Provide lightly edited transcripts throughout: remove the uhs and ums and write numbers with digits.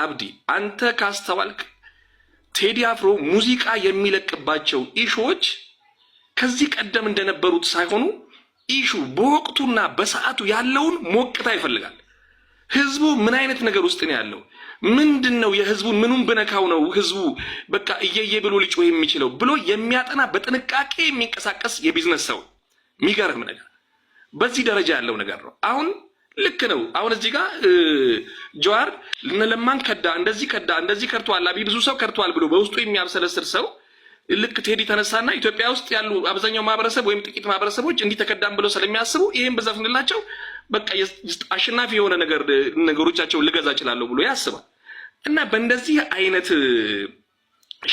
አብዲ፣ አንተ ካስተዋልክ ቴዲ አፍሮ ሙዚቃ የሚለቅባቸው issue ዎች ከዚህ ቀደም እንደነበሩት ሳይሆኑ issue በወቅቱና በሰዓቱ ያለውን ሞቅታ ይፈልጋል። ህዝቡ ምን አይነት ነገር ውስጥ ነው ያለው? ምንድን ነው የህዝቡን ምኑን ብነካው ነው ህዝቡ በቃ እየየ ብሎ ሊጮህ የሚችለው ብሎ የሚያጠና፣ በጥንቃቄ የሚንቀሳቀስ የቢዝነስ ሰው። የሚገርም ነገር በዚህ ደረጃ ያለው ነገር ነው። አሁን ልክ ነው። አሁን እዚህ ጋር ጀዋር ለማን ከዳ፣ እንደዚህ ከዳ፣ እንደዚህ ከድቷል፣ አብይ ብዙ ሰው ከድቷል ብሎ በውስጡ የሚያብሰለስል ሰው ልክ ቴዲ ተነሳና ኢትዮጵያ ውስጥ ያሉ አብዛኛው ማህበረሰብ ወይም ጥቂት ማህበረሰቦች እንዲህ ተከዳም ብለው ስለሚያስቡ ይህን ብዘፍንላቸው በቃ አሸናፊ የሆነ ነገር ነገሮቻቸውን ልገዛ እችላለሁ ብሎ ያስባል። እና በእንደዚህ አይነት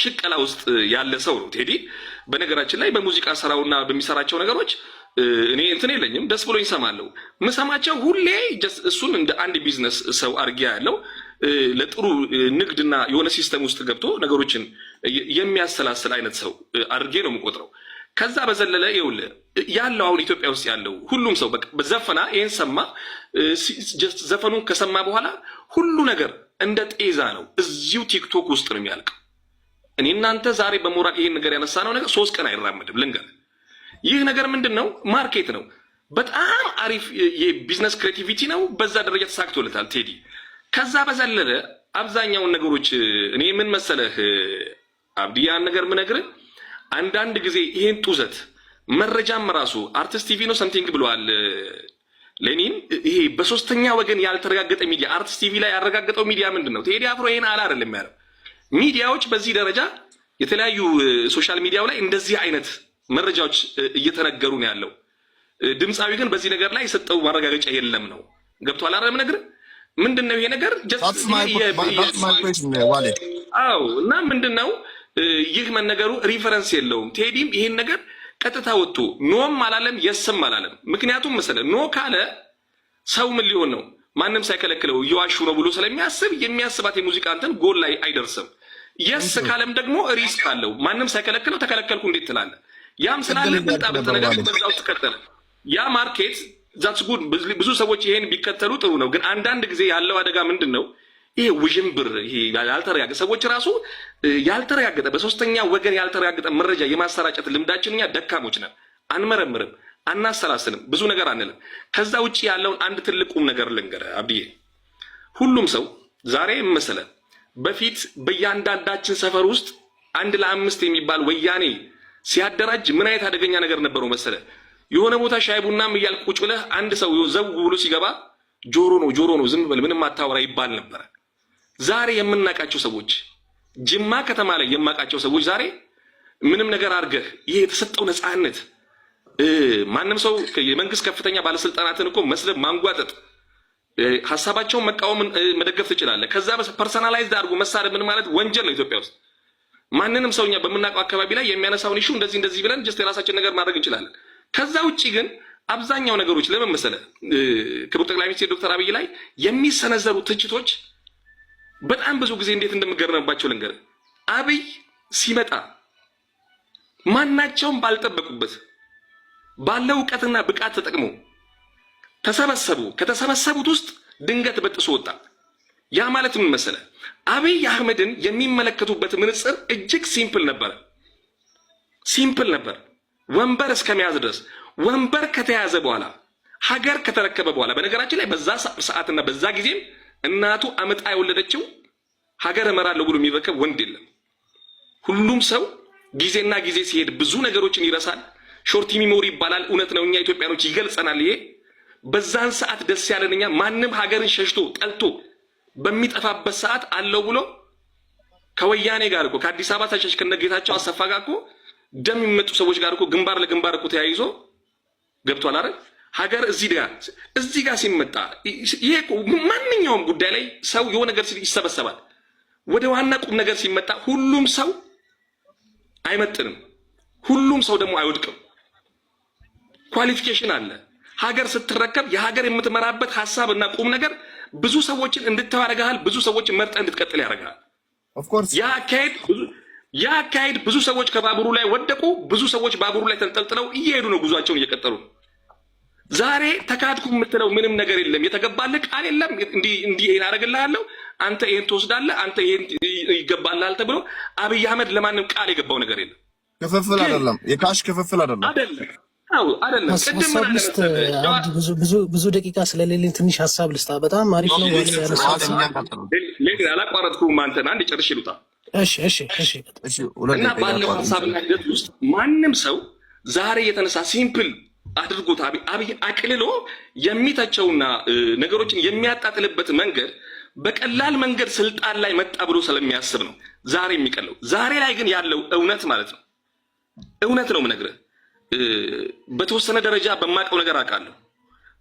ሽቀላ ውስጥ ያለ ሰው ነው ቴዲ። በነገራችን ላይ በሙዚቃ ስራውና በሚሰራቸው ነገሮች እኔ እንትን የለኝም፣ ደስ ብሎኝ እሰማለሁ። ምሰማቸው ሁሌ እሱን እንደ አንድ ቢዝነስ ሰው አድርጌ ያለው ለጥሩ ንግድና የሆነ system ውስጥ ገብቶ ነገሮችን የሚያሰላስል አይነት ሰው አድርጌ ነው የምቆጥረው። ከዛ በዘለለ ይኸውልህ ያለው አሁን ኢትዮጵያ ውስጥ ያለው ሁሉም ሰው በዘፈና ይሄን ሰማ፣ just ዘፈኑን ከሰማ በኋላ ሁሉ ነገር እንደ ጤዛ ነው፣ እዚሁ ቲክቶክ ውስጥ ነው የሚያልቀው። እኔ እናንተ ዛሬ በሞራል ይሄን ነገር ያነሳነው ነገር 3 ቀን አይራመድም። ልንገርህ፣ ይህ ነገር ምንድን ነው? Market ነው። በጣም አሪፍ የ business creativity ነው። በዛ ደረጃ ተሳክቶለታል ቴዲ። ከዛ በዘለለ አብዛኛውን ነገሮች እኔ ምን መሰለህ አብዲ፣ ያን ነገር ምነግርህ አንዳንድ ጊዜ ይሄን ጡዘት መረጃም ራሱ አርቲስት ቲቪ ነው something ብለዋል ሌኒን። ይሄ በሶስተኛ ወገን ያልተረጋገጠ ሚዲያ፣ አርቲስት ቲቪ ላይ ያረጋገጠው ሚዲያ ምንድን ነው? ቴዲ አፍሮ ይሄን አለ አይደለም ያለው። ሚዲያዎች በዚህ ደረጃ የተለያዩ social media ው ላይ እንደዚህ አይነት መረጃዎች እየተነገሩ ነው ያለው። ድምፃዊ ግን በዚህ ነገር ላይ የሰጠው ማረጋገጫ የለም ነው። ገብቶሃል አይደል? የምነግርህ ምንድን ነው ይሄ ነገር? አዎ። እና ምንድን ነው ይህ መነገሩ reference የለውም። ቴዲም ይሄን ነገር ቀጥታ ወጥቶ no ም አላለም፣ yes ም አላለም። ምክንያቱም መሰለህ no ካለ ሰው ምን ሊሆን ነው? ማንም ሳይከለክለው እየዋሹ ነው ብሎ ስለሚያስብ የሚያስባት የሙዚቃ እንትን ጎል ላይ አይደርስም። Yes ካለም ደግሞ risk አለው። ማንም ሳይከለክለው ተከለከልኩ እንዴት ትላለህ? ያም ስላለ ብልጣብልጥ ነገር በዛ ውስጥ ቀጠለ። ያ market that's good። ብዙ ሰዎች ይሄን ቢከተሉ ጥሩ ነው። ግን አንዳንድ ጊዜ ያለው አደጋ ምንድን ነው? ይሄ ውዥንብር፣ ይሄ ያልተረጋገጠ፣ ሰዎች ራሱ ያልተረጋገጠ፣ በሶስተኛ ወገን ያልተረጋገጠ መረጃ የማሰራጨት ልምዳችን እኛ ደካሞች ነን። አንመረምርም፣ አናሰላስልም፣ ብዙ ነገር አንልም። ከዛ ውጭ ያለውን አንድ ትልቅ ቁም ነገር ልንገርህ አብዬ። ሁሉም ሰው ዛሬ መሰለ በፊት በእያንዳንዳችን ሰፈር ውስጥ አንድ ለአምስት የሚባል ወያኔ ሲያደራጅ ምን አይነት አደገኛ ነገር ነበረው መሰለ? የሆነ ቦታ ሻይ ቡናም እያልክ ቁጭ ብለህ አንድ ሰው ዘው ብሎ ሲገባ ጆሮ ነው፣ ጆሮ ነው፣ ዝም በል፣ ምንም አታወራ ይባል ነበረ። ዛሬ የምናውቃቸው ሰዎች፣ ጅማ ከተማ ላይ የማውቃቸው ሰዎች ዛሬ ምንም ነገር አድርገህ ይሄ የተሰጠው ነፃነት ማንም ሰው የመንግስት ከፍተኛ ባለስልጣናትን እኮ መስደብ፣ ማንጓጠጥ፣ ሀሳባቸውን መቃወም፣ መደገፍ ትችላለህ። ከዛ personalized አድርጎ መሳደብ ምን ማለት ወንጀል ነው ኢትዮጵያ ውስጥ። ማንንም ሰው እኛ በምናውቀው አካባቢ ላይ የሚያነሳውን issue እንደዚህ እንደዚህ ብለን just የራሳችን ነገር ማድረግ እንችላለን። ከዛ ውጭ ግን አብዛኛው ነገሮች ለምን መሰለህ ክቡር ጠቅላይ ሚኒስትር ዶክተር አብይ ላይ የሚሰነዘሩ ትችቶች በጣም ብዙ ጊዜ እንዴት እንደምገረምባቸው ልንገርህ። አብይ ሲመጣ ማናቸውም ባልጠበቁበት ባለው እውቀትና ብቃት ተጠቅሞ ተሰበሰቡ። ከተሰበሰቡት ውስጥ ድንገት በጥሶ ወጣ። ያ ማለት ምን መሰለህ? አብይ አህመድን የሚመለከቱበት መነጽር እጅግ simple ነበረ። Simple ነበር ወንበር እስከመያዝ ድረስ። ወንበር ከተያዘ በኋላ፣ ሀገር ከተረከበ በኋላ፣ በነገራችን ላይ በዛ ሰዓትና በዛ ጊዜም እናቱ አምጣ የወለደችው ሀገር እመራለሁ ብሎ የሚረከብ ወንድ የለም። ሁሉም ሰው ጊዜና ጊዜ ሲሄድ ብዙ ነገሮችን ይረሳል። Short memory ይባላል። እውነት ነው። እኛ ኢትዮጵያኖች ይገልጸናል። ይሄ በዛን ሰዓት ደስ ያለን እኛ ማንም ሀገርን ሸሽቶ ጠልቶ በሚጠፋበት ሰዓት አለው ብሎ ከወያኔ ጋር እኮ ከአዲስ አበባ ተሸሽ ከነጌታቸው አሰፋ ጋር እኮ ደም የሚመጡ ሰዎች ጋር እኮ ግንባር ለግንባር እኮ ተያይዞ ገብቷል አይደል? ሀገር እዚህ ጋር ሲመጣ ይሄ ማንኛውም ጉዳይ ላይ ሰው የሆነ ነገር ይሰበሰባል። ወደ ዋና ቁም ነገር ሲመጣ ሁሉም ሰው አይመጥንም። ሁሉም ሰው ደግሞ አይወድቅም። Qualification አለ። ሀገር ስትረከብ የሀገር የምትመራበት ሀሳብ እና ቁም ነገር ብዙ ሰዎችን እንድትተው ያደርግሃል። ብዙ ሰዎችን መርጠህ እንድትቀጥል ያደርግሃል። Of course. ያ አካሄድ ብዙ ሰዎች ከባቡሩ ላይ ወደቁ። ብዙ ሰዎች ባቡሩ ላይ ተንጠልጥለው እየሄዱ ነው፣ ጉዟቸውን እየቀጠሉ ነው። ዛሬ ተካድኩ የምትለው ምንም ነገር የለም። የተገባልህ ቃል የለም። እንዲህ እንዲህ ይሄን አደርግልሃለሁ፣ አንተ ይሄን ትወስዳለህ፣ አንተ ይሄን ይገባልሃል ተብሎ አብይ አህመድ ለማንም ቃል የገባው ነገር የለም። ክፍፍል ግን አይደለም፣ የ cash ክፍፍል አይደለም። አይደለም፣ አዎ አይደለም። ቅድም ምን ሀሳብ አለ ልስጥ መሰለህ አብዲ፣ ብዙ ብዙ ብዙ ደቂቃ ስለሌለኝ ትንሽ ሀሳብ ልስጣ። በጣም አሪፍ ነው ዋሌ ያነሳው ሀሳብ። ሌላ አላቋረጥኩም። አንተን አንድ ጨርሼ ልውጣ። እሺ። እሺ፣ 2 እና ደቂቃ ባለው ያቋርጥ። ሀሳብና ሂደት ውስጥ ማንም ሰው ዛሬ የተነሳ simple አድርጎት አብይ አቅልሎ የሚተቸውና ነገሮችን የሚያጣጥልበት መንገድ በቀላል መንገድ ስልጣን ላይ መጣ ብሎ ስለሚያስብ ነው ዛሬ የሚቀለው። ዛሬ ላይ ግን ያለው እውነት ማለት ነው፣ እውነት ነው የምነግርህ፣ በተወሰነ ደረጃ በማውቀው ነገር አውቃለሁ።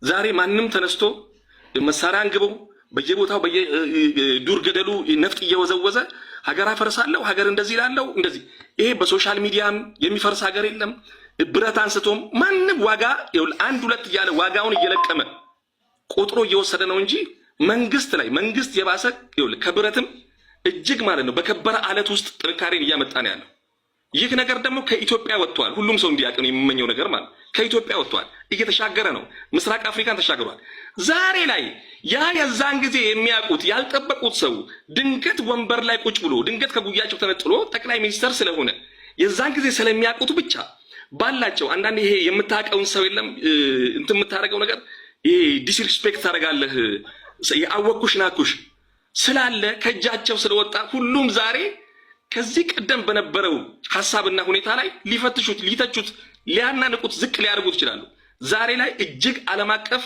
ዛሬ ማንም ተነስቶ መሳሪያ አንግቦ በየቦታው በየዱር ገደሉ ነፍጥ እየወዘወዘ ሀገር አፈርሳለሁ፣ ሀገር እንደዚህ ይላለው እንደዚህ፣ ይሄ በ social media ም የሚፈርስ ሀገር የለም። ብረት አንስቶም ማንም ዋጋ ይኸውልህ አንድ ሁለት እያለ ዋጋውን እየለቀመ ቆጥሮ እየወሰደ ነው እንጂ መንግስት ላይ መንግስት የባሰ ይኸውልህ ከብረትም እጅግ ማለት ነው በከበረ አለት ውስጥ ጥንካሬን እያመጣ ነው ያለው። ይህ ነገር ደግሞ ከኢትዮጵያ ወጥቷል። ሁሉም ሰው እንዲያውቅ ነው የምመኘው ነገር ማለት ከኢትዮጵያ ወጥቷል፣ እየተሻገረ ነው። ምስራቅ አፍሪካን ተሻግሯል። ዛሬ ላይ ያ የዛን ጊዜ የሚያውቁት ያልጠበቁት ሰው ድንገት ወንበር ላይ ቁጭ ብሎ ድንገት ከጉያቸው ተነጥሎ ጠቅላይ ሚኒስተር ስለሆነ የዛን ጊዜ ስለሚያውቁት ብቻ ባላቸው አንዳንድ ይሄ የምታውቀውን ሰው የለም እንትን የምታደርገው ነገር ይሄ disrespect ታደርጋለህ፣ የአወቅኩሽ ናኩሽ ስላለ ከእጃቸው ስለወጣ ሁሉም ዛሬ ከዚህ ቀደም በነበረው ሀሳብና ሁኔታ ላይ ሊፈትሹት፣ ሊተቹት፣ ሊያናንቁት፣ ዝቅ ሊያደርጉት ይችላሉ። ዛሬ ላይ እጅግ ዓለም አቀፍ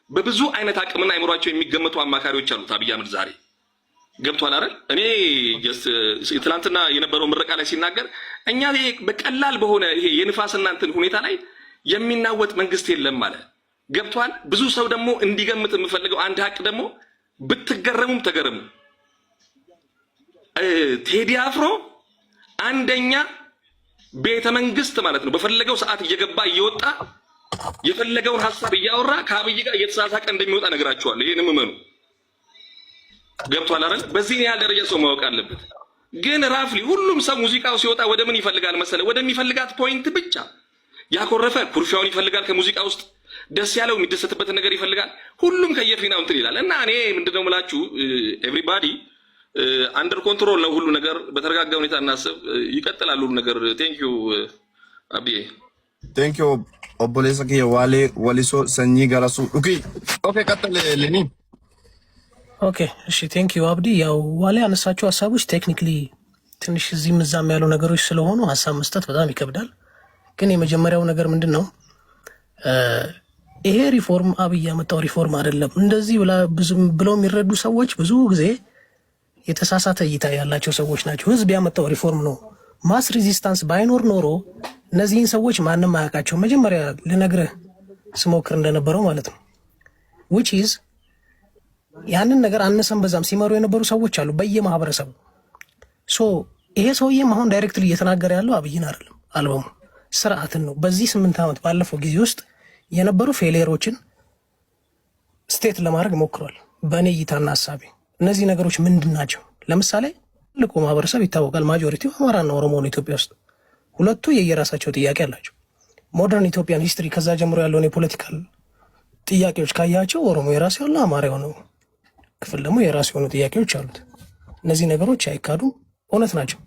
በብዙ አይነት አቅምና አይምሯቸው የሚገመቱ አማካሪዎች አሉት አብይ አህመድ ዛሬ ገብቷል አይደል? እኔ just ትናንትና የነበረው ምረቃ ላይ ሲናገር እኛ ይሄ በቀላል በሆነ ይሄ የንፋስና እንትን ሁኔታ ላይ የሚናወጥ መንግስት የለም አለ። ገብቷል። ብዙ ሰው ደግሞ እንዲገምት የምፈልገው አንድ ሀቅ ደግሞ ብትገረሙም ተገረሙ። ቴዲ አፍሮ አንደኛ ቤተ መንግስት ማለት ነው በፈለገው ሰዓት እየገባ እየወጣ የፈለገውን ሀሳብ እያወራ ከአብይ ጋር እየተሳሳቀ እንደሚወጣ ነግራችኋለሁ። ይህንም እመኑ። ገብቷል አይደል? በዚህ ያህል ደረጃ ሰው ማወቅ አለበት። ግን roughly ሁሉም ሰው ሙዚቃው ሲወጣ ወደ ምን ይፈልጋል መሰለ? ወደሚፈልጋት point ብቻ። ያኮረፈ ኩርፊያውን ይፈልጋል ከሙዚቃ ውስጥ፣ ደስ ያለው የሚደሰትበትን ነገር ይፈልጋል። ሁሉም ከየፊናው እንትን ይላል። እና እኔ ምንድነው የምላችሁ everybody under control ነው ሁሉ ነገር። በተረጋጋ ሁኔታ እናስብ። ይቀጥላል ሁሉ ነገር። Thank you አብዬ። Thank you obboleessa kiyya Waalee Walisoo sanyii Garasuu dhukii. Okay, ቀጥል ሌኒ። Okay እሺ፣ thank you አብዲ። ያው ዋሌ ያነሳቸው ሀሳቦች technically ትንሽ እዚህም እዛም ያሉ ነገሮች ስለሆኑ ሀሳብ መስጠት በጣም ይከብዳል። ግን የመጀመሪያው ነገር ምንድን ነው? ይሄ ሪፎርም አብይ ያመጣው ሪፎርም አይደለም። እንደዚህ ብለው የሚረዱ ሰዎች ብዙ ጊዜ የተሳሳተ እይታ ያላቸው ሰዎች ናቸው። ህዝብ ያመጣው ሪፎርም ነው። Mass resistance ባይኖር ኖሮ እነዚህን ሰዎች ማንም አያውቃቸው። መጀመሪያ ልነግርህ ስሞክር እንደነበረው ማለት ነው፣ which is ያንን ነገር አነሰም በዛም ሲመሩ የነበሩ ሰዎች አሉ በየማህበረሰቡ። So ይሄ ሰውዬም አሁን directly እየተናገረ ያለው አብይን አይደለም፣ አልበሙ ስርዓትን ነው። በዚህ 8 ዓመት ባለፈው ጊዜ ውስጥ የነበሩ failure ኦችን state ለማድረግ ሞክሯል። በእኔ እይታና ሀሳቤ እነዚህ ነገሮች ምንድን ናቸው? ለምሳሌ ትልቁ ማህበረሰብ ይታወቃል። Majority ው አማራና ኦሮሞ ነው ኢትዮጵያ ውስጥ። ሁለቱ የየራሳቸው ጥያቄ አላቸው። Modern Ethiopian history ከዛ ጀምሮ ያለውን የ political ጥያቄዎች ካያቸው ኦሮሞ የራሱ ያለው፣ አማራ የሆነው ክፍል ደግሞ የራሱ የሆኑ ጥያቄዎች አሉት። እነዚህ ነገሮች አይካዱም፣ እውነት ናቸው።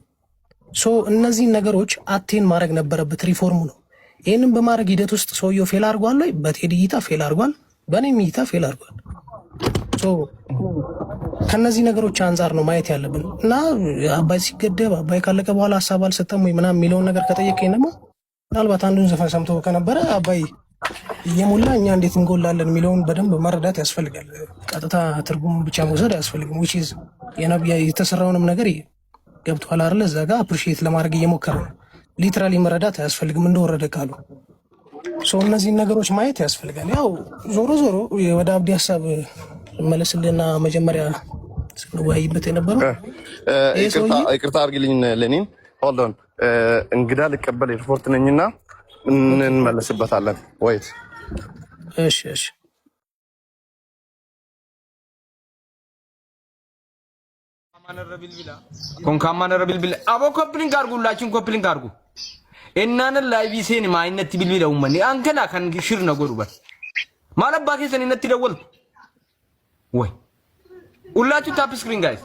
So እነዚህን ነገሮች attain ማድረግ ነበረበት ሪፎርሙ ነው። ይህንን በማድረግ ሂደት ውስጥ ሰውየው fail አድርጓል ወይ? በቴዲ እይታ fail አድርጓል፣ በእኔም እይታ fail አድርጓል። So ከነዚህ ነገሮች አንጻር ነው ማየት ያለብን። እና አባይ ሲገደብ አባይ ካለቀ በኋላ ሀሳብ አልሰጠም ወይ ምናምን የሚለውን ነገር ከጠየቀኝ ደግሞ ምናልባት አንዱን ዘፈን ሰምቶ ከነበረ አባይ እየሞላ እኛ እንዴት እንጎላለን የሚለውን በደንብ መረዳት ያስፈልጋል። ቀጥታ ትርጉም ብቻ መውሰድ አያስፈልግም። Which is የተሰራውንም ነገር ገብቶሃል አይደለ? እዛ ጋር appreciate ለማድረግ እየሞከረ ነው። Literally መረዳት አያስፈልግም እንደወረደ ቃሉ። So እነዚህን ነገሮች ማየት ያስፈልጋል። ያው ዞሮ ዞሮ ወደ አብዲ ሀሳብ መለስልና መጀመሪያ ስንወያይበት የነበረው ይሄ ሰውዬ ይቅርታ አድርግልኝ ሌኒን፣ hold on፣ እንግዳ ልቀበል ኤርፖርት ነኝና እንመለስበታለን። Wait. እሺ። Kun kan bilbila. Aboo copy link argu ሁላችን copy link አርጉ። እናንን live seen ማይነት bilbila uummanni an kana kan shirna godhu bar. Maal abbaa keessanii natti dawwaltu? ወይ ሁላችሁ tap screen, guys.